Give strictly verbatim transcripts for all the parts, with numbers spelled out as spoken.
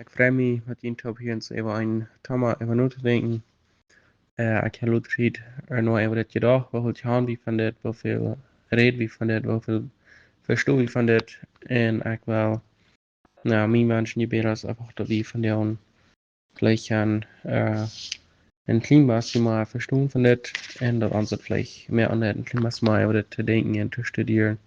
Ekj frei mie, met junt toop hia enne äwa een Thema äwa notodenkjen. Ekj hab lang Tiet noch äwa dit jedocht, woo väl han wie von dit, woo väl räd wie von dit, woo väl vesto wie von dit. Un ekj well, na, mien Wensch un Jebäd es eefach, daut wie von dit aun veleicht een kjlien bät mea vestonen von dit un daut ons daut veleicht mea aun een kjlien bät mea äwa dit to denkjen un to studieren.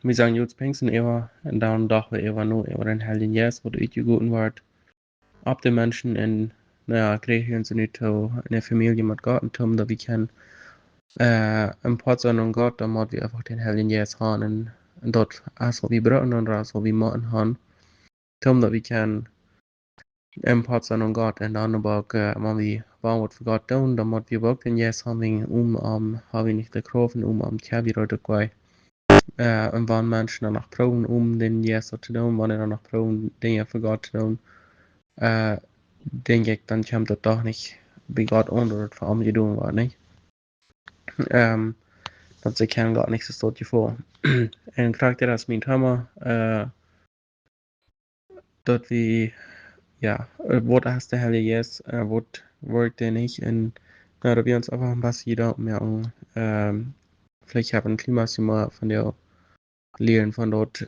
Wie sajen jrod Pinjsten äwa un dan docht wie äwa no äwa dän Heiljen Jeist, waut utjegoten woat opp de Menschen un, na, kjrieech wie ons nu to eene Famielje met Gott un toom daut wie kjennen een Poat sennen aun Gott, dan mott wie eefach dän Heiljen Jeist han un daut es waut wie bruken un daut es waut wie motten han, toom daut wie kjennen een Poat sennen aun Gott un dan uk, wan wie woaren waut fa Gott doonen, dan mott wie uk dän Jeist han, wäajen onen am ha wie nich de Krauft un onen am kjenn wie daut uk nich. Un wan Menschen dan noch proowen, om dän Jeist to doonen, wan dee dan noch proowen, Dinja fa Gott to doonen, denkj ekj, dan kjemt daut doch nich bie Gott aun, daut fa am jedonen woat, nich? Daut see kjennen Gott nich soo stoakj jefaulen. Un krakjt daut es mien Thema, daut wie, jo, waut es de Heilje Jeist, waut woat dee nich, un, na, daut wie ons eefach een bät Jedanken moaken, veleicht haben een kjlien bät mea von de lieren von daut.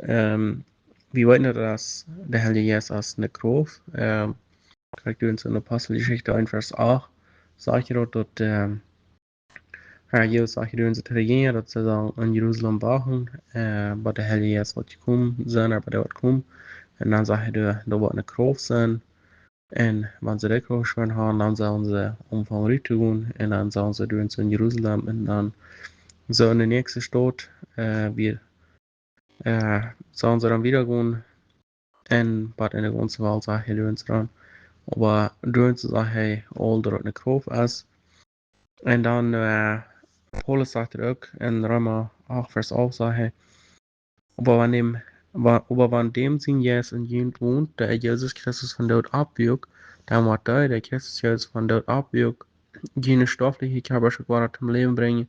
Wie weeten daut, daut de Heilje Jeist es eene Krauft. Kjikj, doa en Aposteljeschicht een Varsch acht, sajcht daut, daut, jo, Jesus sajcht doa to de Jinja, daut see sellen en Jerusalem wachten, bat de Heilje Jeist woat jekomen sennen, bat dee woat komen. Un dan sajcht hee, doa woat eene Krauft sennen. Un wan see de Krauft jeschwoaren haben, dan sellen see aunfangen rut to gonen. Un dan sellen see doa en Jerusalem un dan soo en de näakjste Staut, wie, sellen see dan wieda gonen. Un bat en de gaunze Welt, sajcht hee doa dan. Oba doa sajcht hee aul, daut eene Krauft es. Un dan, Paulus sajcht daut uk en Reema acht Varsch alf, sajcht hee: Oba wan däm, wa-, oba wan däm sien Jeist en junt wont, dee Jesus Christus vom Doot oppwakjt, dan woat dee, dee Christus Jesus vom Doot oppwakjt, june stoafliche Kjarpasch wada toom Läwen brinjen,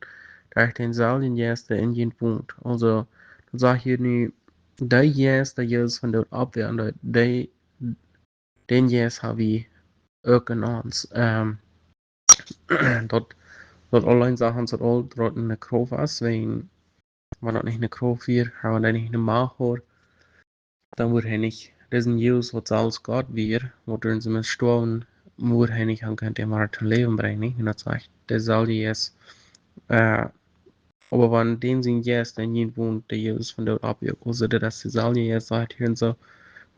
derch dänselwjen Jeist, dee en junt wont. Aulsoo, daut sajcht hia nu, dee Jeist, dee Jesus vom Doot oppwakjt, dee, dee, dän Jeist ha wie uk en ons. Daut, daut auleen sajcht ons daut aul, daut eene Krauft es, wäajen wan daut nich eene Krauft wia, wan daut nich eene Macht haud, dan wudd hee nich, disen Jesus, waut selfst Gott wia, waut doa en sien Stoawen, wudd hee nich aun kunnen däm wada toom Läwen brinjen, nich? Un daut sajcht, deeselwja Jeist, oba wan däm sien Jeist en junt wont, dee Jesus vom Doot oppwakjt, aulsoo daut es deeselwja Jeist, sajcht hia soo,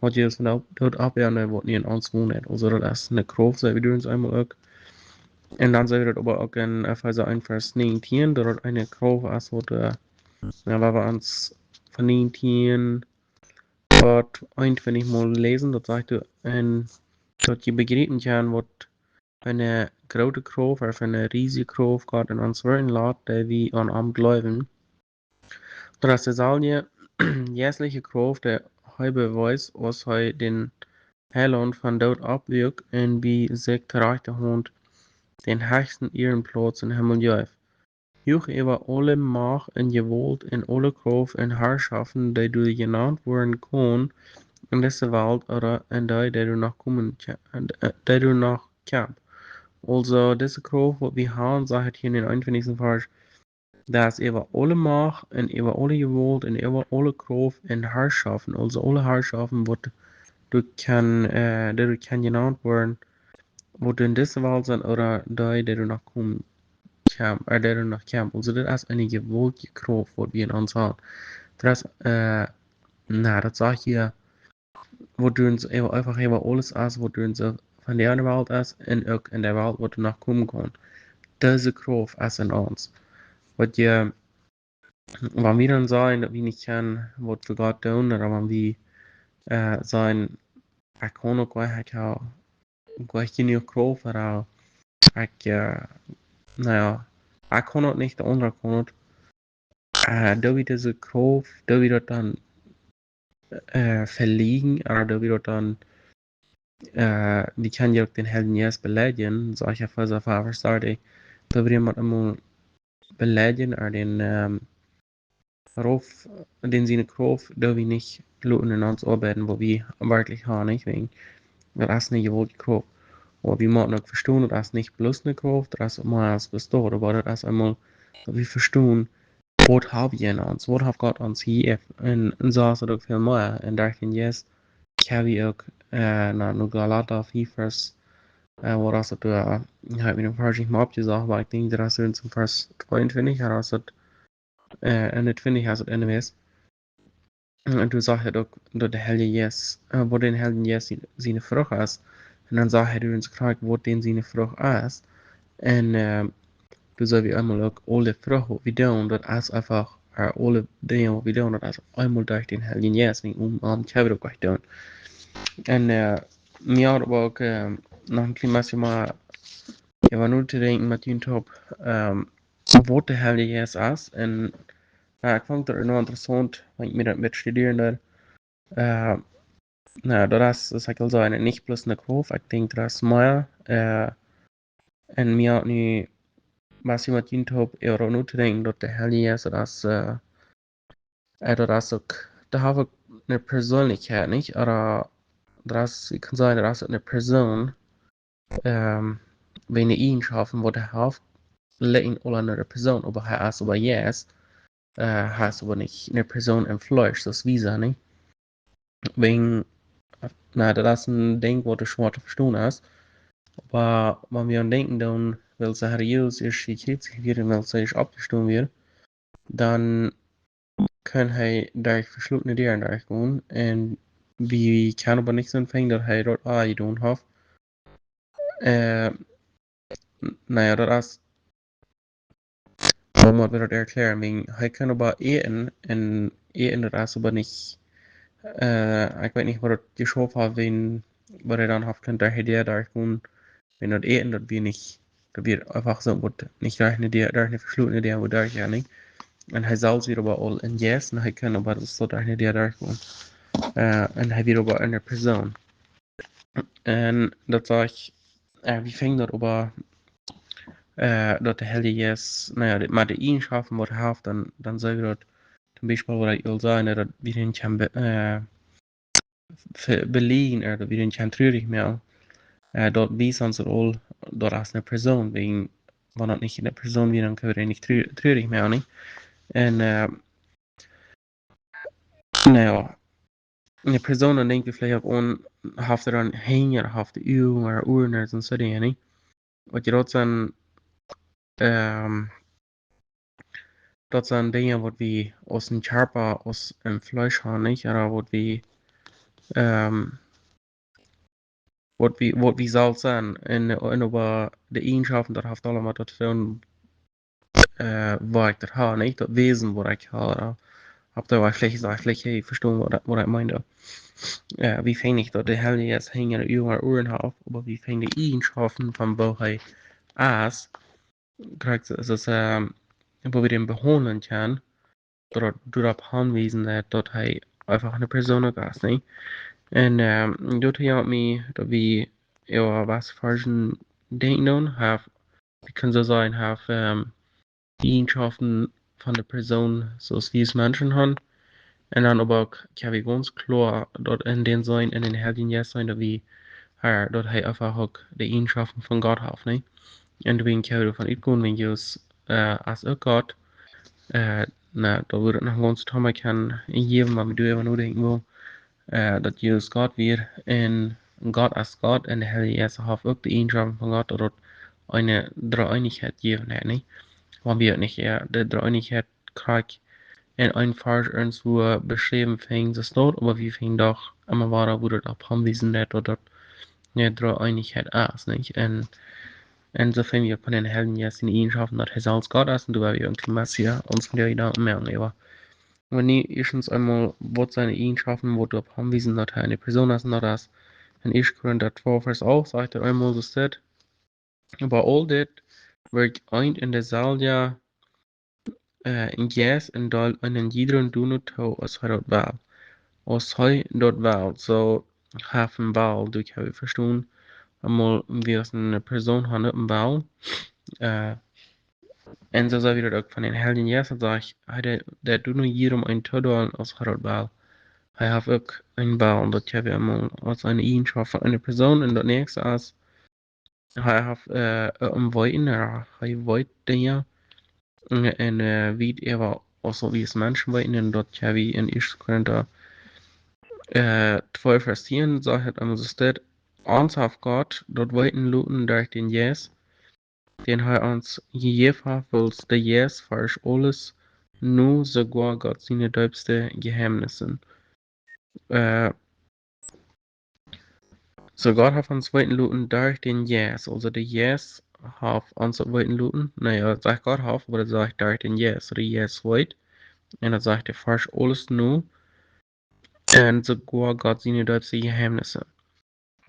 waut Jesus vom Doot oppwakjt, dee woat nu en ons wonen. Aulsoo daut es eene Krauft, saj wie doa eemol uk. Un dan saj wie daut oba uk en Efeesa eent Varsch näajentieen, daut daut eene Krauft es, waut, na, wan wie ons von näajentieen bat eenuntwintich mol läsen, daut sajcht doa, un daut jie bejriepen kjennen, waut fa eene groote Krauft, ooda fa eene riesje Krauft Gott en ons wirkjen lat, dee wie aun am jleewen. Daut es deeselwje jeistliche Krauft, dee hee bewees, aus hee dän Heilaunt vom Doot oppwakjt un bie sikj to rajchte Haunt dän hechsten Ierenplauz em Himmel jeef. Huach äwa aule Macht un Jewault un aule Krauft un Harschoften, dee doa jenant woaren kaun en dise Welt ooda en dee, dee doa noch komen, dee doa noch kjemt. Aulsoo, dise Krauft, waut wie haben, sajcht hia en dän eenuntwintichsten Varsch, daut es äwa aule Macht un äwa aule Jewault un äwa aule Krauft un Harschoften. Aulsoo aule Harschoften, waut doa kjennen, dee doa kjennen jenant woaren, waut en dise Welt sent ooda dee, dee doa noch komen, kjemt, dee doa noch kjemt. Aulsoo daut es eene jewaultje Krauft, waut wie en ons haben. Daut es, na, daut sajcht hia, waut doa en soo eefach äwa aules es, waut doa en soo von de aundre Welt es, un uk en de Welt, waut doa noch komen kaun. Dise Krauft es en ons. Waut je, wan wie dan sajen, daut wie nich kjennen waut fa Gott doonen, ooda wan wie sajen, ekj kaun uk nich, ekj hab nich jenuach Krauft, ooda ekj, na jo, ekj kaun daut nich, de aundra kaun daut. Doo wie dise Krauft, doo wie daut dan velieejen, ooda doo wie daut dan, wie kjennen je uk dän Heiljen Jeist beleidjen, sajcht Efeesa fiew Varsch dartich, doo wie dän mau emol beleidjen, ooda dän, dän siene Krauft, doo wie nich loten en ons oabeiden, waut wie werkjlich haben, nich? Wäajen daut es nich jewaultje Krauft. Oba wie motten uk vestonen, daut es nich bloos ne Krauft, daut es mea aus bloos daut, oba daut es eemol, daut wie vestonen, waut hab wie en ons, waut haft Gott ons jejäft? Un, un soo es daut uk väl mea. Un doa en Jesus, kjenn wie uk, äh, no, no Galata fief, Varsch, äh, waut es daut, äh, ekj hab mie dän Varsch nich mea oppjesocht, oba ekj denkj, daut es en Varsch tweeuntwintich, oba es daut, äh, Enj twintich, es daut Enj west. Un doa sajcht hee uk, daut de Heilje Jeist, äh, waut dän Heiljen Jeist siene, siene Frucht es. Un dan sajcht hee, du, en krakjt, waut dän siene Frucht es. Un, äh, doa sent wie eemol uk aule Frucht, waut wie doonen, daut es eefach, äh, aule Dinja, waut wie doonen, daut es eemol derch dän Heiljen Jeist, nich om, om, kjenn wie uk nich doonen. Un, äh, mie haud oba uk, äh, noch een kjlien bät mea, jo, waut nu to denkjen met junt toop, ähm, waut de Heilje Jeist es. Un, jo, ekj funk daut uk interessaunt, wan ekj mie daut met studieren deed. Äh, jo, daut es, soo aus ekj aul säd, nich bloos ne Krauft, ekj denkj, daut es mea, äh, un mie haud nu, waut ekj met junt toop äwa nu to denkjen, daut de Heilje Jeist, daut es, äh, äh, daut es uk, daut haft uk ne Persoonlichkjeit, nich? Oba daut es, ekj kaun sajen, daut es uk ne Persoon, ähm, wäajen de Eajenschoften, waut hee haft, licht aul aun de Persoon, oba hee es oba Jeist, äh, hee es oba nich ne Persoon em Fleesch, soo aus wie sent, nich? Wäajen, jo, daut es een Dinkj, waut schwoa to vestonen es. Oba wan wie aun denkjen, dan, wiels de Herr Jesus ieescht jekjriezicht wort un wiels hee ieescht oppjestonen wia, dan kunn hee derch veschlotene Däaren derchgonen. Un wie kjennen oba nich soo finjen, daut hee daut aul jedonen haft. Äh, n-, na jo, daut es, woo mott wie daut erkjlären? Wäajen, hee kaun oba äten, un äten, daut es oba nich, äh, ekj weet nich, waut daut jeschauft haft, wan, waut hee dan haft kunt derch de Däa derchgonen, wan daut Äten, daut wia nich, daut wia eefach soo, waut nich derch ne Däa, derch ne veschlotene Däa, woo derch, jo, nich? Un hee selfst wia oba aul en Jeist, un hee kaun oba soo derch ne Däa derchgonen. Äh, un hee wia oba ne Persoon. Un daut sajcht, äh, wie finjen daut oba, äh, daut de Heilje Jeist, na jo, dit, met de Eajenschoften, waut hee haft, dan, dan sent wie daut, toom Biespel, waut ekj aul säd, daut wie dän kjennen be-, äh, ve-, beleiden, äh, daut wie dän kjennen trurich moaken. Äh, daut wiest ons aul, daut es ne Persoon, wäajen, wan daut nich ne Persoon wia, dan kunn wie dän nich tru-, trurich moaken, nich? Un, äh, na jo, ne Persoon, dan denkj wie veleicht uk aun, haft hee dan Henj, haft hee Uagen, Uaren, soo Dinja, nich? Waut je daut sent, ähm, daut sent Dinja, waut wie aus een Kjarpa, aus een Fleesch haben, nich? Oba waut wie, ähm, waut wie, waut wie selfst sent. Un, un oba de Eajenschoften, daut haft aulemol to doonen, äh, woo ekj daut hab, nich? Daut Wäsen, waut ekj hab, oda, haft hee veleicht jesajcht, veleicht, jie vestonen, waut, waut ekj meen. Äh, wie finjen nich, daut de Heilje Jeist Henj, Uagen, Uaren haft, oba wie finjen de Eajenschoften von woo hee es, krakjt soo aus, ähm, woo wie dän behaundlen kjennen, daut, daut doaropp hanwiesen, daut, daut hee eefach ne Persoon es, nich? Un, ähm, daut hieet mie, daut wie, jo, waut Varschen denkjen doonen, haft, wie kjennen soo sajen, haft, ähm, Eajenschoften von de Persoon, soo aus wie aus Menschen haben. Un dan oba uk, jo, wie gaunz kloa, daut en dän seenen, en dän Heiljen Jeist seenen, daut wie, äh, daut hee eefach uk de Eajenschoften von Gott haft, nich? Un wie kjennen doavon utgonen, wan Jesus, äh, es uk Gott, äh, na, daut wudd noch een gaunzet Thema kjennen jäwen, wan wie doaräwa nodenkjen wellen, äh, daut Jesus Gott wia, un Gott es Gott, un de Heilje Jeist haft uk de Eajenschoften von Gott, daut daut eene Dreeeenichkjeit jäwen haft, nich? Wan wie uk nich, jo, de Dreeeenichkjeit krakjt en een Varsch irjentwua beschräwen finjen, soo aus daut, oba wie finjen doch emma wada, woo daut opp hanwiest, daut, daut, daut, jo, Dreeeenichkjeit es, nich? Un, un soo finjen wie uk von dän Heiljen Jeist siene Eajenschoften, daut hee selfst Gott es, un doa woa wie uk een kjlien bät ons vondoag Jedanken moaken äwa. Oba nu ieeschtens eemol, waut sent de Eajenschoften, waut doaropp hanwiesen, daut hee ne Persoon es, un daut es en Ieeschte Korinta twee, Varsch acht, sajcht hee eemol soo, daut: Oba aul dit wirkjt eent un deeselwja, äh, Jeist, un deelt eenen jiedren doano too, aus hee daut well. Aus hee daut well, soo, haft een Well, daut kjenn wie vestonen. Eemol, wie aus ne Persoon haben een Well. Äh, un soo saj wie daut uk von dän Heiljen Jeist, daut sajcht, hee deit, deit doano jiedrem eent toodeelen, aus hee daut well. Hee haft uk een Wellen, daut hab wie emol aus eene Eejenschoft von eene Persoon. Un daut näakjste es, hee haft, äh, een Weeten, ooda hee weet Dinja, un, äh, wiet äwa aus wie aus Menschen weeten, un daut hab wie en Ieeschte Korinta, äh, twee Varsch tieen, sajcht et emol soo, daut ons haft Gott daut weeten loten derch dän Jeist, dän hee ons jejäft haft, wiels de Jeist forscht aules no, soogoa Gott siene deepste Jeheemnisse. Äh, soo Gott haft ons weeten loten derch dän Jeist. Aulsoo de Jeist haft ons daut weeten loten. Na jo, sajcht Gott haft, oba daut sajcht derch dän Jeist. Soo de Jeist weet. Un daut sajcht, hee forscht aules no. Un soogoa Gott siene deepste Jeheemnisse.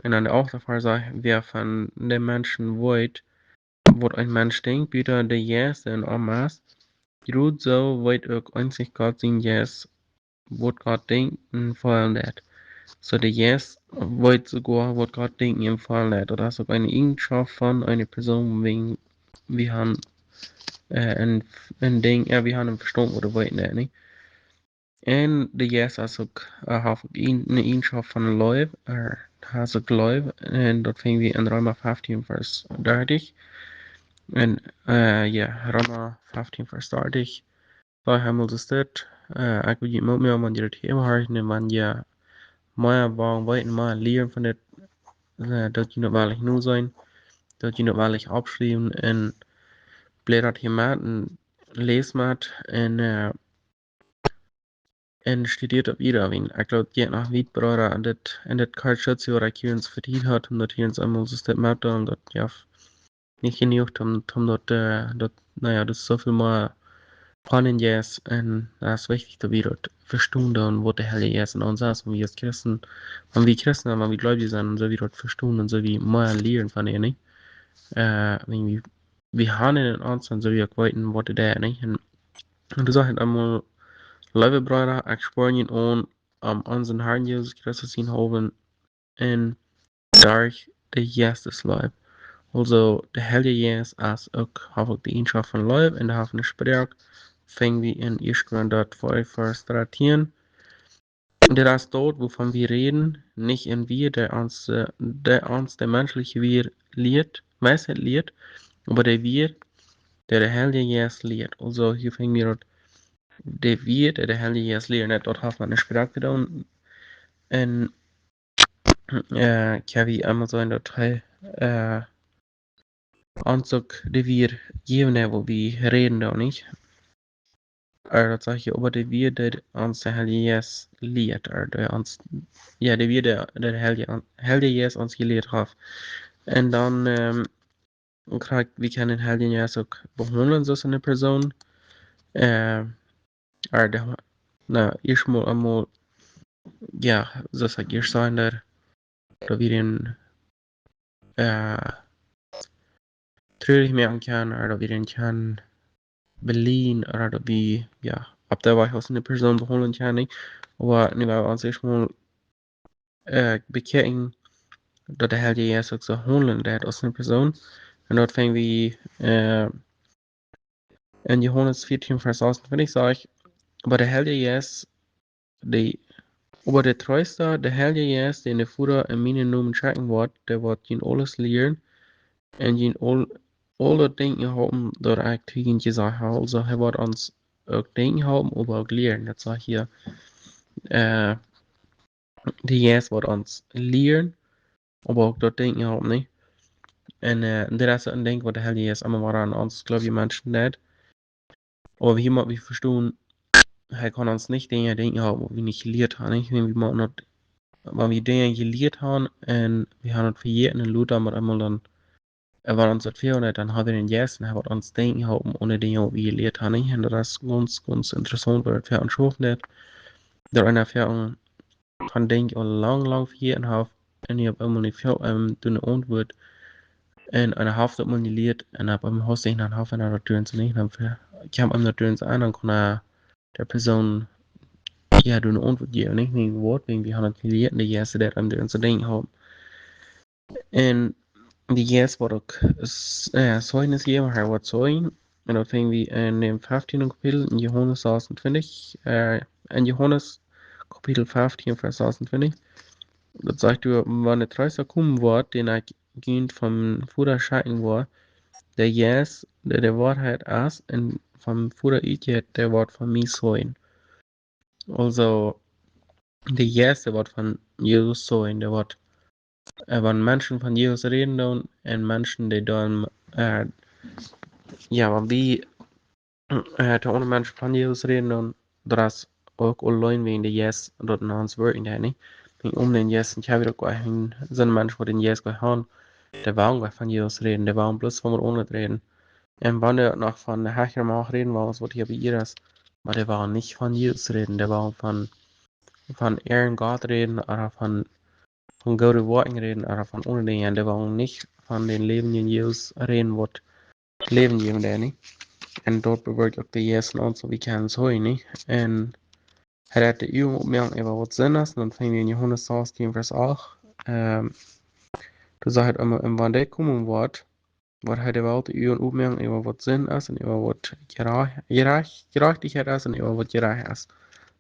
Un dan de achte Varsch sajcht, wäa von de Menschen weet, waut een Mensch denkjt, buta de Jeist, dee en am es, jrod soo weet uk eensich Gott sien Jeist, waut Gott denkjt un feelen deit. Soo de Jeist weet soogoa, waut Gott denkjt un feelen deit. Daut es uk eene Eejenschoft von eene Persoon, wäajen wie haben, äh, een, een Dinkj, jo, wie haben een Vestaunt, waut wie weeten, nä? Un de Jeist es uk, äh, haft uk eene, eene Eejenschoft von Leew, äh, hee es uk Leew, un daut finj wie en Reema feftieen Varsch dartich. Un, äh, jo, Reema feftieen Varsch dartich. Doa haben wie daut, äh, ekj well junt Moot moaken, wan jie daut hia horchen, un wan jie mea wellen weeten, mea lieren von dit, äh, daut jie daut wellich nu seenen, daut jie daut wellich oppschriewen un blädat hia met un läst met un, äh, un studieet daut wieda, wiels ekj gleew, daut jeit noch wiet breeda en dit, en dit korte Stekj, waut ekj hia ons vetiet hab, om daut hia ons emol soo Step met, un daut, jo, nich jenuach, om, om daut, äh, daut, na jo, daut es soo väl mea von dän Jeist, un daut es wichtich, daut wie daut vestonen doonen, waut de Heilje Jeist en ons es, wan wie aus Christen, wan wie Christen, wan wie Gleubje sent, un soo wie daut vestonen, un soo wie mea lieren von am, nä? Äh, wan wie, wie haben en ons, un soo wie uk weeten, waut hee deit, nä? Un, un doa sajcht et emol, leewe Breeda, ekj spoa junt aun, om onsen Harn Jesus Christus sien Hopninj un derch de Jeistesleew. Aulsoo, de Heilje Jeist es uk, haft uk de Eejenschoft von Leew un dee haft eene Sproak, finj wie en Ieeschte Korinta twee Varsch dartien. Dit es daut, wuavon wie räden, nich en Wieed, dee ons, äh, dee ons de menschelje Wieed lieet, Weisheit lieet, oba de Wieed, dee de Heilje Jeist lieet. Aulsoo, hia finj wie daut, de Wieed, dee de Heilje Jeist lieet, nä, daut haft met eene Sproak to doonen. Un, äh, ekj well emol sajen, daut hee, äh, ons uk de Wieed jäwen deit, waut wie räden doonen, nich? Äh, daut sajcht hia, oba de Wieed, dee ons de Heilje Jeist lieet, äh, dee ons, jo, de Wieed, dee de Heilje, Heilje Jeist ons jelieet haft. Un dan, ähm, krakjt, wie kjennen dän Heiljen Jeist uk behaundlen, soo aus eene Persoon. Äh, ooda de, na, ieescht mol emol, jo, soo aus ekj ieescht säd, daut, daut wie dän, äh, trurich moaken kjennen, ooda daut wie dän kjennen beleiden, ooda daut wie, jo, opp dee Wies aus eene Persoon behaundlen kjennen, nä? Oba nu well wie ons ieescht mol, äh, bekjikjen, daut de Heilje Jeist uk soo haundlen deit aus eene Persoon. Un daut finj wie, äh, en Johanes vieetieen Varsch sasuntwintich sajcht, oba de Heilje Jeist, dee, oba de Treesta, de Heilje Jeist, dän de Voda en mienen Nomen schekjen woat, dee woat junt aules lieren un junt aul, aul daut Dinj halpen, daut ekj to junt jesajcht hab. Aulsoo, hee woat ons uk Dinj halpen, oba uk lieren. Daut sajcht hia, äh, de Jeist woat ons lieren, oba uk daut Dinj halpen, nä? Un, äh, dit es een Dinj, waut de Heilje Jeist emma wada aun ons Gleubje Menschen deit. Oba wie motten, wie vestonen, hee kaun ons nich Dinja, Dinja halpen, waut wie nich jelieet haben, nä? Wan wie motten daut, wan wie Dinja jelieet haben un wie haben daut vejäten un lota met emol dan, äh, wan ons daut fält, dan haben wie dän Jeist un hee woat ons Dinja halpen, aun de Dinja, waut wie jelieet haben, nä? Un daut es gaunz, gaunz interessaunt, waut daut fa ons schaufen deit. Daut eena fa een, kaun Dinja aul lang, lang vejäten haben, un dee opp eemol nich fält, ähm, doonen Auntwuat. Un, un eena haft daut mol jelieet, un opp eemol haft sikj dan haft eena daut doonen soo nich, dan ver-, kjemt eena daut doonen soo aun, dan kaun eena de Persoon, jo, doonen Auntwuat jäwen, nich? Nich een Wuat, wäajen wie haben daut jelieet, un de Jeist deit eena doonen soo Dinja halpen. Un de Jeist woat uk s-, äh, Zeichnis jäwen, hee woat zeijen. Un daut finj wie en däm feftienden Kapitel en Johanes sasuntwintich, äh, en Johanes Kapitel feftieen, Varsch achtuntwintich. Daut sajcht doa: Wan de Treesta komen woat, dän ekj junt vom Voda schekjen woa, de Jeist, dee de Woarheit es un vom Voda utjeit, dee woat von mie sajen. Aulsoo, de Jeist, dee woat von Jesus sajen, dee woat, äh, wan Menschen von Jesus räden doonen un Menschen, dee doonen, äh, jo, wan wie äh, to aundre Menschen von Jesus räden, dan daut es uk auleen wäajen de Jeist daut en ons woat, nich? Wäajen om dän Jeist, un ekj hab uk een, soone Menschen, waut dän Jeist haben, dee wellen nich von Jesus räden, dee wellen bloos von waut aundret räden. Un wan dee noch von de hechre Macht räden wellen, aus waut hia bie ons es, oba dee wellen nich von Jesus räden, dee wellen von, von äaren Gott räden, ooda von, von goode Woakjen räden, ooda von aundre Dinja, un dee wellen nich von dän läwendjen Jesus räden, waut Läwen jäwen deit, nich? Un daut bewirkjt uk de Jeist en ons, soo aus wie kjennen seenen, nich? Un hee deit de Uagen opmoaken äwa waut Sind es, un dan finj wie en Johanes sastieen, Varsch acht. Ähm, doa sajcht et emol: Un wan dee komen woat, woat hee de Welt de Uagen opmoaken äwa waut Sind es un äwa waut Jerech-, Jerech-, Jerechtichkjeit es un äwa waut Jerecht es.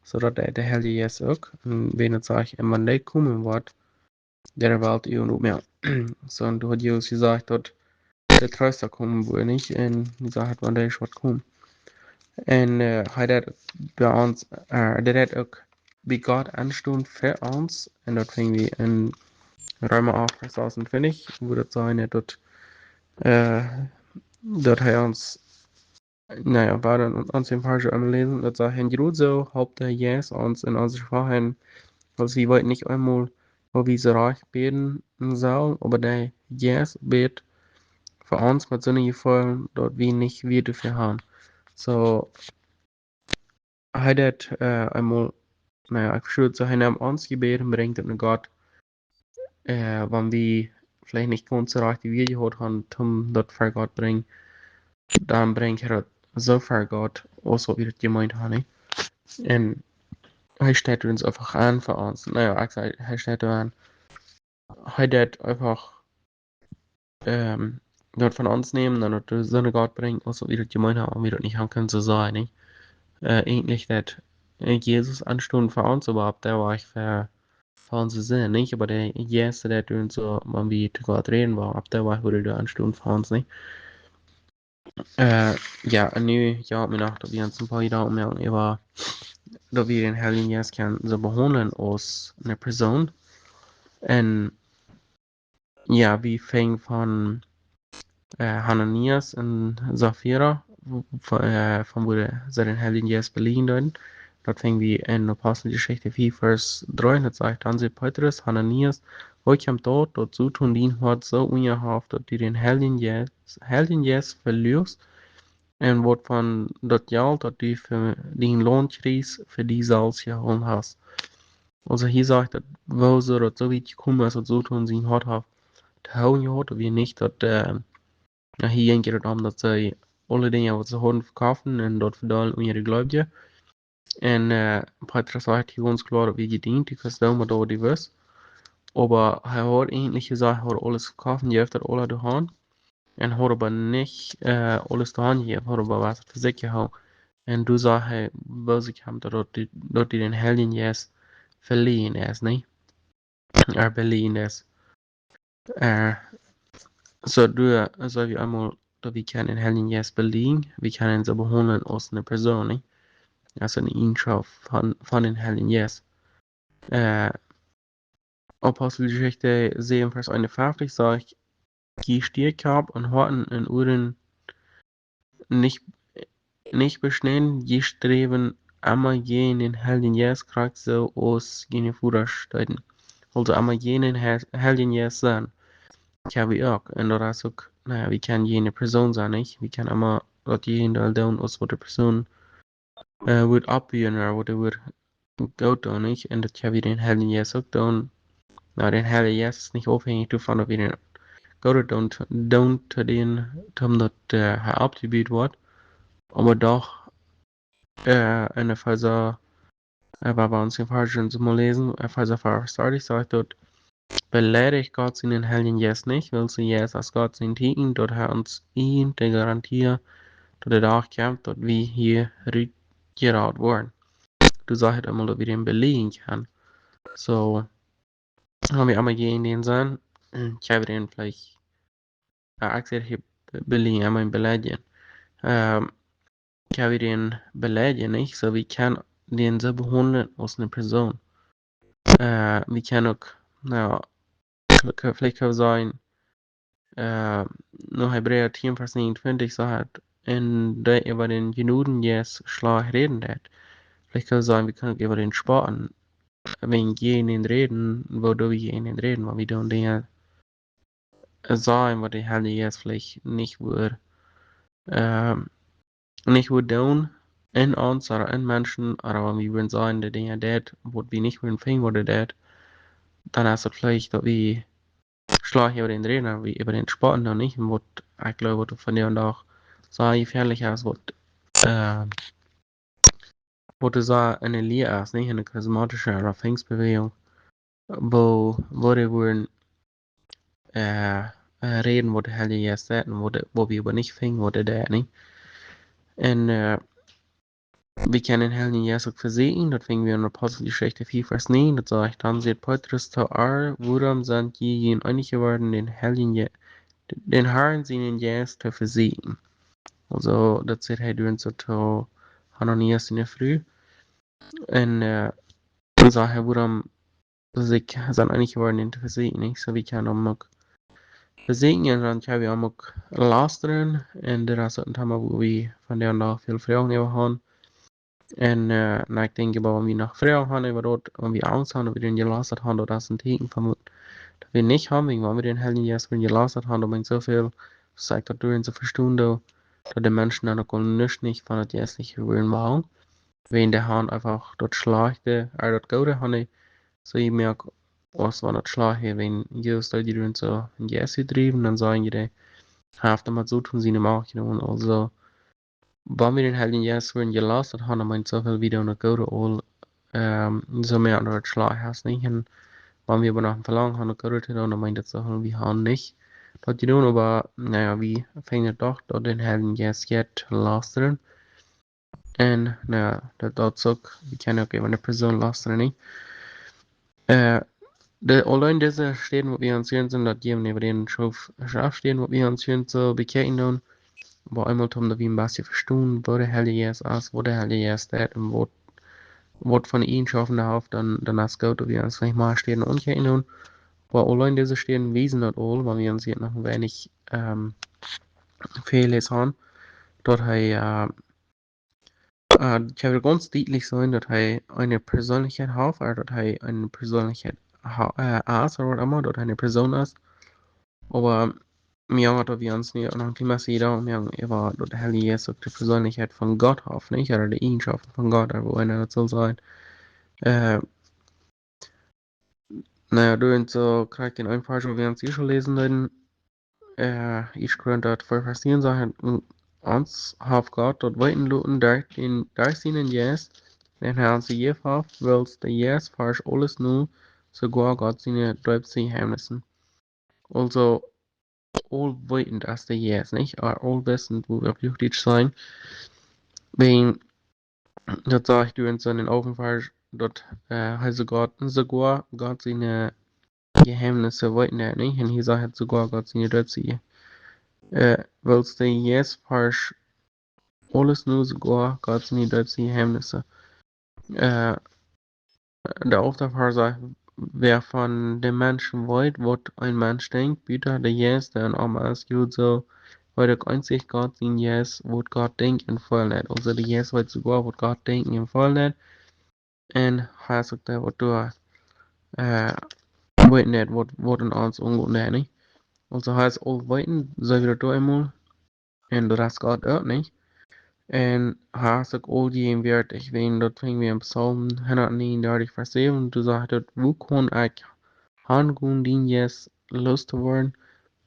Soo daut de, de Heilje Jeist uk, un wan et sajcht, un wan dee komen woat, de Welt de Uagen opmoaken. Soo, un doa haft Jesus jesajcht, daut de Treesta komen woat, nich? Un hee sajcht, wan dee woat komen. Un, äh, hee deit bie ons, äh, hee deit uk bie Gott enstonen fa ons. Un daut finj wie en Reema acht, Varsch achtuntwintich, wua daut sajcht, daut, äh, daut hee ons Na jo, wie woaren ons dän Varsch emol läsen. Daut sajcht: Un jrod soo halpt de Jeist ons en onse Schwakheit, wiels wie weeten nich eemol, woo wie soo rajcht bäden sellen, oba de Jeist bät fa ons met soone Jefeelen, daut wie nich Wieed doafäa haben. Soo, hee deit, äh, eemol, na jo, ekj vestoot, soo hee nemt ons Jebäd un brinjt et no Gott. Äh, wan wie veleicht nich gaunz soo rajcht de Wieed jehaut haben, om daut ver Gott brinjen, dan brinjt hee daut soo ver Gott, aus waut wie daut jemeent haben, nich? Un hee steit doa eefach aun fa ons. Na jo, ekj saj, hee steit doa aun. Hee deit eefach, ähm, daut von ons nämen un daut doa soo no Gott brinjen, aus waut wie daut jemeent haben, wan wie daut nich haben kunnen soo sajen, nich? Äh, eejentlich daut, äh, Jesus enstonen fa ons, oba opp dän Wajch fa, fa onse Sind, nich? Oba de Jeist deit doa soo, wan wie to Gott räden, oba opp dän Wajch wudd hee doa enstonen fa ons, nich? Äh, jo, un nu, jo, ekj meen noch, daut wie ons een poa Jedanken moaken äwa, daut wie dän Heiljen Jeist kjennen soo behaundlen aus eene Persoon. Un jo, wie finjen von, äh, Hananias un Safira, w-, von, äh, von wua see dän Heiljen Jeist belieejen deeden. Daut finj wie en Aposteljeschicht vea, Varsch dree, un daut sajcht: Dan säd Petrus: Hananias, woo kjemt daut, daut Soton dien Hoat soo unjahaft, daut du dän Heiljen Jeist, Heiljen Jeist veluachst, un waut von daut Jelt, daut du fa dien Launt kjrieechst, fa die selfst jehoolen hast? Aulsoo hia sajcht daut, woo soo daut soo wiet jekomen es, daut Soton sien Hoat haft to hoolen jehaut, daut wie nich daut, äh, na, hia jinkj daut om, daut see aule Dinja, waut see hauden, vekofften un daut vedeelden unja de Gleubje. Un, äh, Petrus sajcht hia gaunz kloa, daut wie jedeent, du kaust doonen, waut du west. Oba hee haud eejentlich jesajcht, hee haud aules vekofft, jeef daut aula doa han. Un haud oba nich, äh, aules doa han jejäft, haud oba waut fa sikj jehoolen. Un doa sajcht hee, woo sikj am daut, daut du, daut du dän Heiljen Jeist veleent hast, nä? Äh, belieejen hast. Äh, soo, doa, soo wie eemol, daut wie kjennen dän Heiljen Jeist belieejen, wie kjennen am soo behaundlen aus eene Persoon, nä? Aus eene Ieejenschoft von, von dän Heiljen Jeist. Äh, Aposteljeschicht säwen, Varsch eenunfeftich sajcht: Jie stieekj opp un Hoaten un Uaren nich, nich beschnäden, jie sträwen emma jäajen dän Heiljen Jeist, krakjt soo aus june Vodasch deeden. Aulsoo emma jäajen dän Heil-, Heiljen Jeist sennen. Jo, wie uk. Un daut es uk, na jo, wie kjennen jäajen eene Persoon sennen, nich? Wie kjennen emma daut Jäajendeel doonen aus waut de Persoon, äh, wudd oppbuen ooda waut dee wudd goot doonen, nich? Un daut kjenn wie dän Heiljen Jeist uk doonen. Na, dän Heiljen Jeist es nich aufhenjich doavon, daut wie dän Goodet doonen, doonen to dän, om daut, äh, hee oppjebut woat. Oba doch, äh, en Efeesa, äh, wua wie ons dän Varsch mol läsen, Efeesa fiew, Varsch dartich sajcht daut: Beleidicht Gott sienen Heiljen Jeist nich, wiels de Jeist es Gott sien Tieekjen, daut hee ons jeft de Garantie, daut de Dach kjemt, daut wie hia rutjerat woaren. Du sajchst emol, daut wie dän beleidjen kjennen. Soo, wan wie emol jäajen dän sent, kjenn wie dän veleicht, ah, ekj saj hia be-, beleidjen, emol beleidjen. Ähm, kjenn wie dän beleidjen, nich? Soo, wie kjennen dän soo behaundlen aus eene Persoon. Äh, wie kjennen uk, na, veleicht, veleicht kjenn wie sajen, äh, no Hebräa tieen Varsch näajenuntwintich sajcht, un dee äwa dän Jnodenjeist schlajcht räden deit. Veleicht kjenn wie sajen, wie kjennen uk äwa dän spotten, wan wie jäajen dän räden, woo doo wie jäajen dän räden, wan wie doonen Dinja, äh, sajen, waut de Heilje Jeist veleicht nich wudd, ähm, nich wudd doonen, en ons ooda en Menschen, ooda wan wie wudden sajen, de Dinja deit, waut wie nich wudden finjen, waut hee deit, dan es daut veleicht, daut wie schlajcht äwa dän räden, wie äwa dän spotten, dan nich. Un waut, ekj gleew, waut vondoag dän Dach soo jefäadlich es, waut, äh, waut soo enne Lia es, nich? Enne charismatische ooda Pfingstbewäajunk, woo, woo dee wudden, äh, äh, räden, waut de Heilje Jeist sajcht un waut de, waut wie oba nich finjen, waut hee deit, nich? Un, äh, wie kjennen dän Heiljen Jeist uk vesieekjen, daut finj wie en Aposteljeschicht fief Varsch näajen, daut sajcht: Dan säd Petrus to an: Wuarom sent jie jeneent jeworden, dän Heiljen Je-, dän Harn sienen Jeist to vesieekjen? Aulsoo, daut sajcht hee doa soo to Hananias siene Fru. Un, äh, dan sajcht hee: Wuarom sent jie jeneent jeworden, dän to vesieekjen, nich? Soo, wie kjennen am uk vesieekjen un dan kjenn wie am uk lastren. Un daut es een Thema, wua wie vondoag dän Dach väl Froagen äwa haben. Un, äh, na, ekj denkj, oba wan wie noch Froagen haben äwa daut, wan wie Angst haben, daut wie dän jelastren haben, daut es een Tieekjen von, daut wie nich haben, wäajen wan wie dän Heiljen Jeist wudden jelastren haben, dan meent soo väl, soo ekj daut doa soo vestonen doo, daut de Menschen dan uk aul nuscht nich von daut Jeistliche wudden wellen. Wäajen dee haben eefach daut Schlajchte, äh, daut Goode haben dee soo jemoakt, aus wan daut Schlajchte, wäajen Jesus deed dee doa soo een Jeist utdriewen, dan säden dee, dee haft doamet soo to doonen, siene Macht jenomen. Aulsoo, wan wie dän Heiljen Jeist wudden jelastren haben, dan meent soo väl, wie doonen daut Goode aul, ähm, soo mea aun daut Schlajchte, nich? Un wan wie oba noch een Velangen haben, daut Goode to doonen, dan meent daut soo väl, wie haben nich daut jedonen, oba, na jo, wie finjen doch daut dän Heiljen Jeist jeit lastren. Un, na jo, daut, daut es uk, wie kjennen uk äwa eene Persoon lastren, nich? Äh, de, auleen dise Städen, waut wie aun sikj sent, daut jeft äwa dän Schoof, Schreftstäden, waut wie aun sikj soo bekjikjen doonen. Oba eemol toom daut wie een bät vestonen, woo de Heilje Jeist es, waut de Heilje Jeist deit un waut, waut von Eajenschoften hee haft, dan, dan es goot, daut wie ons nich mea Städen aunkjikjen doonen. Oba auleen dise Städen wiesen daut aul, wan wie ons hia noch een weinich, ähm, väl läsen haben, daut hee, äh, äh, ekj well gaunz dietlich sajen, daut hee eene Perseenlichkjeit haft, ooda daut hee eene Perseenlichkjeit ha-, äh, es, ooda waut emma, daut hee eene Persoon es. Oba mie aunjeit, daut wie ons nu noch een kjlien bät doaräwa moakjen, äwa daut de Heilje Jeist uk de Perseenlichkjeit von Gott haft, nich? Ooda de Eajenschoften von Gott, ooda woo eena daut saul sajen. Äh, na jo, doa soo krakjt dän eenen Varsch, waut wie ons hia aul läsen deeden, äh, Ieeschte Korinta twee Varsch tieen sajcht: Un ons haft Gott daut weeten loten derch dän, derch sienen Jeist, dän hee ons jejäft haft, wiels de Jeist forscht aules no, soogoa Gott siene deepste Jeheimnisse. Aulsoo, aulweetend es de Jeist, nich? Ooda aulwissend, woo wie opp Huachdietsch sajen. Wäajen, daut sajcht doa soo en dän achtenden Varsch, daut, äh, hee soogoa, soogoa Gott siene Jeheimnisse weeten deit, nich? Un hia sajcht hee soogoa Gott siene deepste Je-, äh, wiels de Jeist forscht aules no, soogoa Gott siene deepste Jeheimnisse. Äh, de alfte Varsch sajcht: Wäa von de Menschen weet, waut een Mensch denkjt, buta de Jeist, dee en am es? Jrod soo weet uk eenzich Gott sien Jeist, waut Gott denkjt un feelen deit. Aulsoo de Jeist weet soogoa, waut Gott denkjt un feelen deit. Un hee es uk dee, waut doa, äh, weeten deit, waut, waut en ons aungonen deit, nich? Aulsoo hee es aulweetend, soo aus wie daut doa eemol, un daut es Gott uk, nich? Un hee es uk auljegenwärtich, wäajen daut finj wie en Psalm hundatnegenundartich, Varsch säwen, doa sajcht daut: Wua kaun ekj hangonen, dien Jeist los to woaren?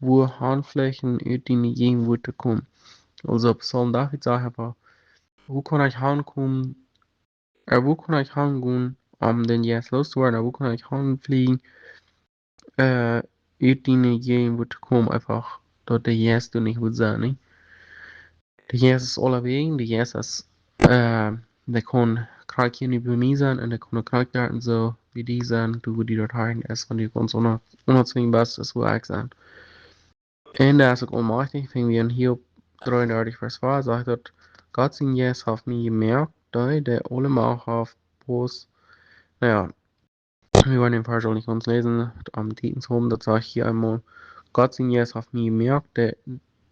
Wua han fluchten, ut diene Jäajenwuat to komen? Aulsoo Psalm David sajcht eefach: Wua kaun ekj hankomen, äh, wua kaun ekj hangonen, om dän Jeist los to woaren? Ooda wua kaun ekj hanflieejen, äh, ut diene Jäajenwuat to komen? Eefach, daut de Jeist doa nich wudd sennen, nich? De Jeist es aulawäajen, de Jeist es, äh, dee kaun krakjt hia nu bie mie sennen un ekj kaun krakjt doa un soo bie die sennen, du, wua du daut haben deist, wan du gaunz onno-, onnotzwinjen best, es wua ekj sie. Un dee es uk aulmajchtich, finj wie en Hiob dreeundartich Varsch twee, sajcht daut: "Gott sien Jeist haft mie jemoakt, dee, dee aule Macht haft, bloos", na jo, wie woaren dän Varsch uk nich gaunz läsen, om Tiet to haben, daut sajcht hia eemol: "Gott sien Jeist haft mie jemoakt, dee,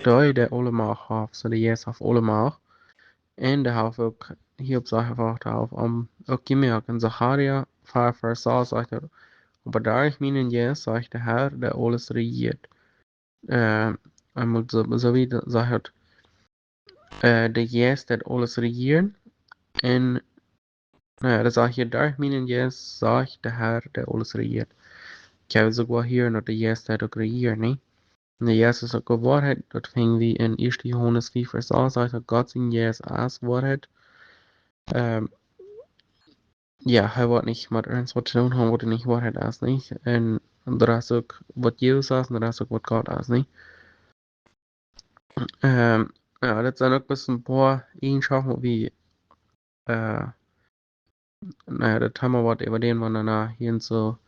dee, dee aule Macht haft", soo de Jeist haft aule Macht. Un dee haft uk, Hiob sajcht eefach, dee haft am uk jemoakt. En Sacharia fiew Varsch sas sajcht et: "Oba derch mienen Jeist, sajcht de Herr, dee aules rejieet." Äh, eemol soo, soo wiet sajcht et, äh, de Jeist deit aules rejieren. Un, na jo, daut sajcht hia: "Derch mienen Jeist, sajcht de Herr, dee aules rejieet." Ekj hab soogoa hia noch de Jeist deit uk rejieren, nä? Un de Jeist es uk de Woarheit, daut finj wie en ieeschte Johanes fiew Varsch sas, sajcht daut Gott sien Jeist es Woarheit. Ähm, jo, hee woat nich met irjent waut to doonen haben, waut nich Woarheit es, nä? Un daut es uk waut Jesus es, un daut es uk waut Gott es, nä? Ähm, jo, daut sent uk bloos een poa Eajenschoften, waut wie, äh, na jo, daut Thema woat äwa dän, wan wie hia soo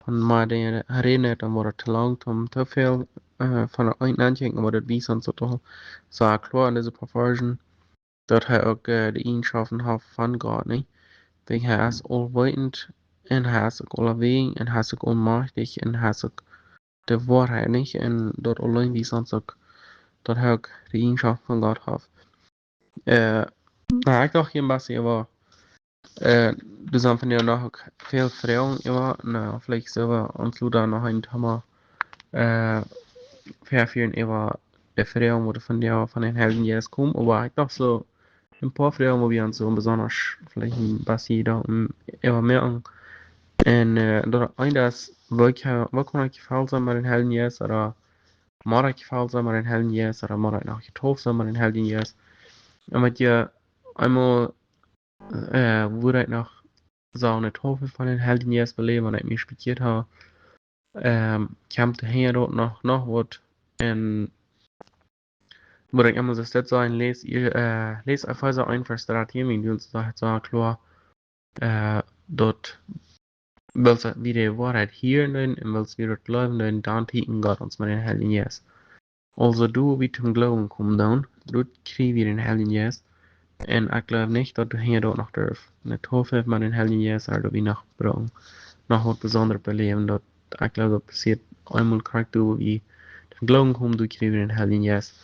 von mea Dinja räden, dan woat et to lang, om to väl, äh, von daut eent auntofangen, oba daut wiest ons daut aul soo kloa en dise poa Varschen, daut hee uk, äh, de Eajenschoften haft von Gott, nä? Wäajen hee es aulweetend un hee es uk aulawäajen un hee es uk aulmajchtich un hee es uk de Woarheit, nä? Un daut auleen wiest ons uk, daut hee uk de Eajenschoften von Gott haft. Äh, na, ekj docht hia een bät äwa, äh, doa sent vondoag noch uk väl Froagen äwa, na, veleicht sell wie ons lota noch een Thema, äh, väafieren äwa de Froagen, waut von dän, von dän Heiljen Jeist komen, oba ekj docht soo, een poa Froagen, wua wie ons soo besonda veleicht een bät doa, mm, äwa moaken. Un, äh, daut eene es, woo ekj, woo kaun ekj jefelt sennen met dän Heiljen Jeist, ooda mott ekj jefelt sennen met dän Heiljen Jeist, ooda mott ekj noch jedeept sennen met dän Heiljen Jeist? Un met je eemol, äh, wua ekj noch soo eene Deepunk von dän Heiljen Jeist beläwen, wan ekj mie bekjieet hab, ähm, kjemt hinja daut noch, noch waut. Un wua ekj emma soo steit sajen, läs, äh, läs Efeesa eent Varsch dartieen, wiels daut sajcht soo kloa, äh, daut wiels wie de Woarheit hieren un wiels wie daut jleewen, dan teekjent Gott ons met dän Heiljen Jeist. Aulsoo, doa wua wie toom Gloowen komen dan, doa kjrie wie dän Heiljen Jeist. Un ekj jleew nich, daut doa hinja daut noch derf eene Deepunk met dän Heiljen Jeist, ooda daut wie noch brucken noch waut besondret beläwen, daut, ekj jleew, daut passieet eemol krakjt doa, wua wie toom Gloowen komen, doa kjrie wie dän Heiljen Jeist.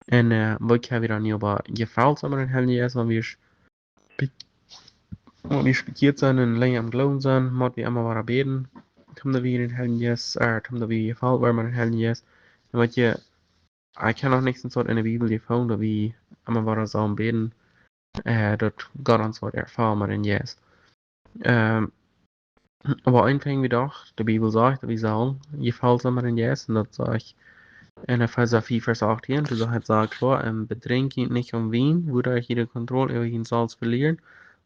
Un, äh, woo kjenn wie dan nu oba jefelt sennen met dän Heiljen Jeist, wan wie be-, wan wie bekjieet sent un lenja aum Gloowen sent, mott wie emma wada bäden, toom daut wie dän Heiljen Jeist, äh, toom daut wie jefelt woaren met dän Heiljen Jeist. Un weet jie, ekj kaun noch nich soont en de Bibel jefungen, daut wie emma wada sellen bäden, äh, daut Gott ons woat erfellen met dän Jeist. Ähm, oba een Dinkj, woo ekj docht, de Bibel sajcht, daut wie sellen jefelt sennen met dän Jeist, un daut sajcht en Efeesa fiew Varsch achtieen, doa sajcht et soo kloa: "Un bedrinkjt junt nich aun Wien, wuaderch jie de Kontroll äwa junt selfst velieren,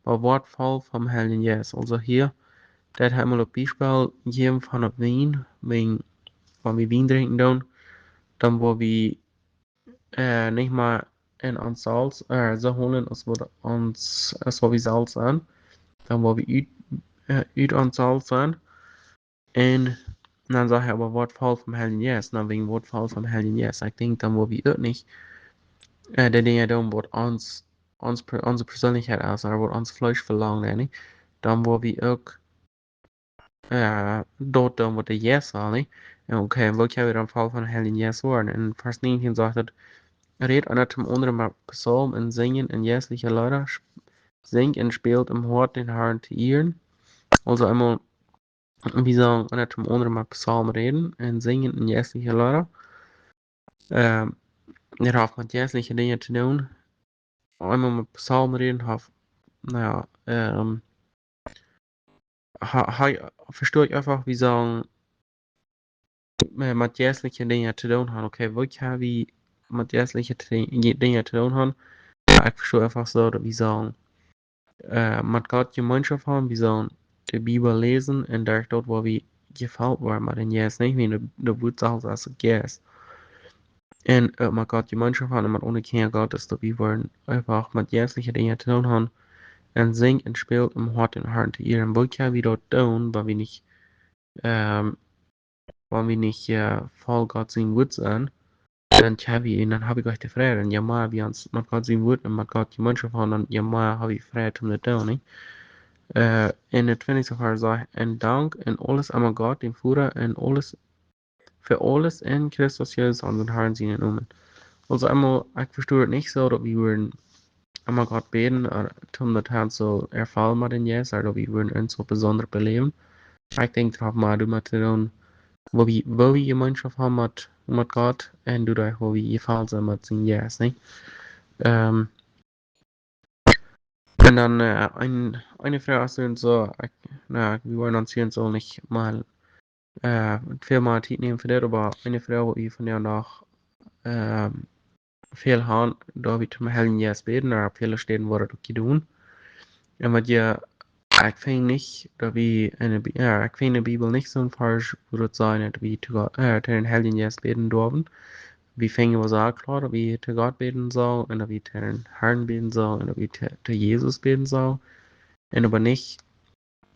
oba woat voll vom Heiljen Jeist." Aulsoo hia, daut hab wie mol een Biespel jejäft von daut Wien, wäajen, wan wie Wien drinkjen dan, dan woa wie, äh, nich mea en ons selfst, äh, soo hoolen aus waut ons, aus waut wie selfst sent. Dan woa wie ut, äh, ut ons selfst sent. Un dan sajcht et oba, woat voll vom Heiljen Jeist. Dan wäajen woat voll vom Heiljen Jeist, ekj denkj, dan woa wie uk nich, äh, de Dinja doonen, waut ons, ons per-, onse Perseenlichkjeit es, ooda waut ons Fleesch velangt, nä? Dan woa wie uk, äh, daut doonen, waut de Jeist well, nä? Un okay, woo kjenn wie dan voll vom Heiljen Jeist woaren? En Varsch näajentieen sajcht et: "Rät eena toom aundren met Psalmen un Sinjen un jeistelje Leeda, sp-, sinjt un spält em Hoat dän Herrn to Ieren." Aulsoo eemol, wie sellen eena toom aundren met Psalmen räden un sinjen un jeistelje Leeda. Ähm, daut haft met jeistelje Dinja to doonen. Eemol met Psalmen räden haft, na jo, ähm, ha-, ha-, vestonen eefach, wie sellen, äh, met jeistelje Dinja to doonen haben. Okay, waut kjenn wie met jeistelje Di-, Dinja to doonen haben? Ekj vesto eefach soo, daut wie sellen, äh, met Gott Jemeenschoft haben, wie sellen de Bibel läsen un derch daut woa wie jefelt woaren met dän Jeist, nich? Wäajen de, de Welt selfst es Jeist. Un, äh, met Gott Jemeenschoft haben un met aundre Kjinja Gottes, daut wie woaren eefach met jeistelje Dinja to doonen haben. Un sinjt un spält em Hoat dän Harn to Iea. Un woo kjenn wie daut doonen, wan wie nich, ähm, wan wie nich, äh, voll Gott sien Wuat sent? Dan kjenn wie, un dan hab wie nich de Fräd. Un je mea wie ons met Gott sien Wuat un met Gott Jemeenschoft haben, dan je mea hab wie Fräd om daut to doonen, nich? Äh, en de twintichste Varsch sajcht: "Un dankt en aules emma Gott, dän Voda, en aules, fa aules en Christus Jesus, onsen Harn, sienen Nomen." Aulsoo emol, ekj vesto daut nich soo, daut wie wudden emma Gott bäden, äh, om daut Harn soo erfellen met dän Jeist, ooda daut wie wudden ons soo besonda beläwen. Ekj denkj, daut haft mea doamet to doonen, woo wie, woo wie Jemeenschoft haben met, met Gott, un doaderch, woo wie jefelt sent met sien Jeist, nich? Ähm, un dan, äh, een, eene Froag es dan soo, ekj, na, wie wellen ons hia soo nich mol, äh, väl mea Tiet nämen fa dit, oba eene Froag, waut wie vondoag noch, ähm, väl haben, daut wie toom Heiljen Jeist bäden, ooda opp väle Städen woat daut uk jedonen. Un waut je, ekj finj nich, daut wie en de Bi-, jo, ekj finj en de Bibel nich soon Varsch, wua daut sajcht, daut wie to Gott, äh, to dän Heiljen Jeist bäden derwen. Wie finjen aul sea kloa, daut wie to Gott bäden sellen, un daut wie to dän Harn bäden sellen, un daut wie to, to Jesus bäden sellen. Un oba nich,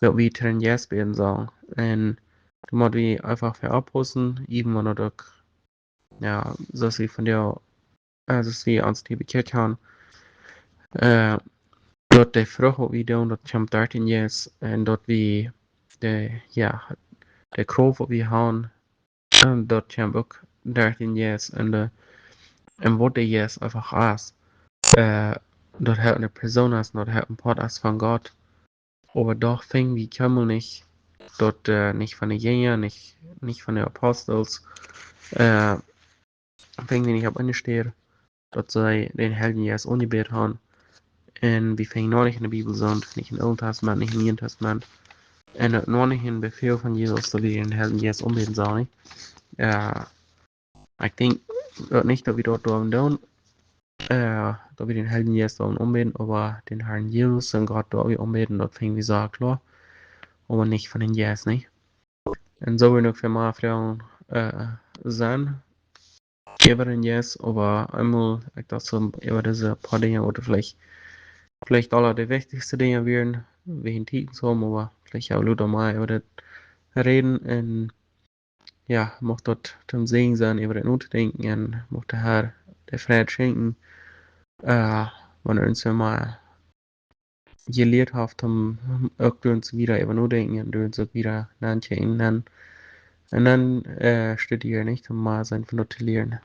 daut wie to dän Jeist bäden sellen. Un doa mott wie eefach fa oppaussen, even wan daut uk, jo, soo aus wie vondoag, äh, soo aus wie ons hia bekjieet haben, äh, daut de Frucht, waut wie doonen, daut kjemt derch dän Jeist, un daut wie de, jo, de Krauft, waut wie haben, un daut kjemt uk derch dän Jeist, un de, un waut de Jeist eefach es, äh, daut hee eene Persoon es, un daut hee een Poat es von Gott. Oba doch finj wie kjeenmol nich, daut, äh, nich von de Jinja, nich, nich von de Apostel, äh, finj wie nich opp eene Städ, daut see dän Heiljen Jeist aunjebät haben. Un wie finjen noch nich en de Bibel, soont, nich em Oolen Tastament, nich em Nieen Tastament. Un uk noch nich en Befäl von Jesus, daut wie dän Heiljen Jeist aunbäden sellen, nich? Äh, ekj denkj daut nich, daut wie daut derwen doonen, äh, daut wie dän Heiljen Jeist derwen aunbäden, oba dän Harn Jesus un Gott derw wie aunbäden, daut finj wie sea kloa. Oba nich von dän Jeist, nich? Un soo woaren uk väl mea Froagen, äh, sennen äwa dän Jeist, oba eemol, ekj docht soo, äwa dise poa Dinja, waut veleicht, veleicht aula de wichtichste Dinja wieren, wäajen Tiet un soo, oba veleicht ha wie lota mea äwa daut räden un jo, mucht daut toom Säajen sennen, äwa daut notodenkjen, un mucht de Har de Fräd schenkjen, äh, wan hee ons emol jelieet haft, om uk doa ons wieda äwa notodenkjen un doa ons uk wieda nankjikjen, un, un dan, äh, studieren, nich, om mea sennen von daut to lieren.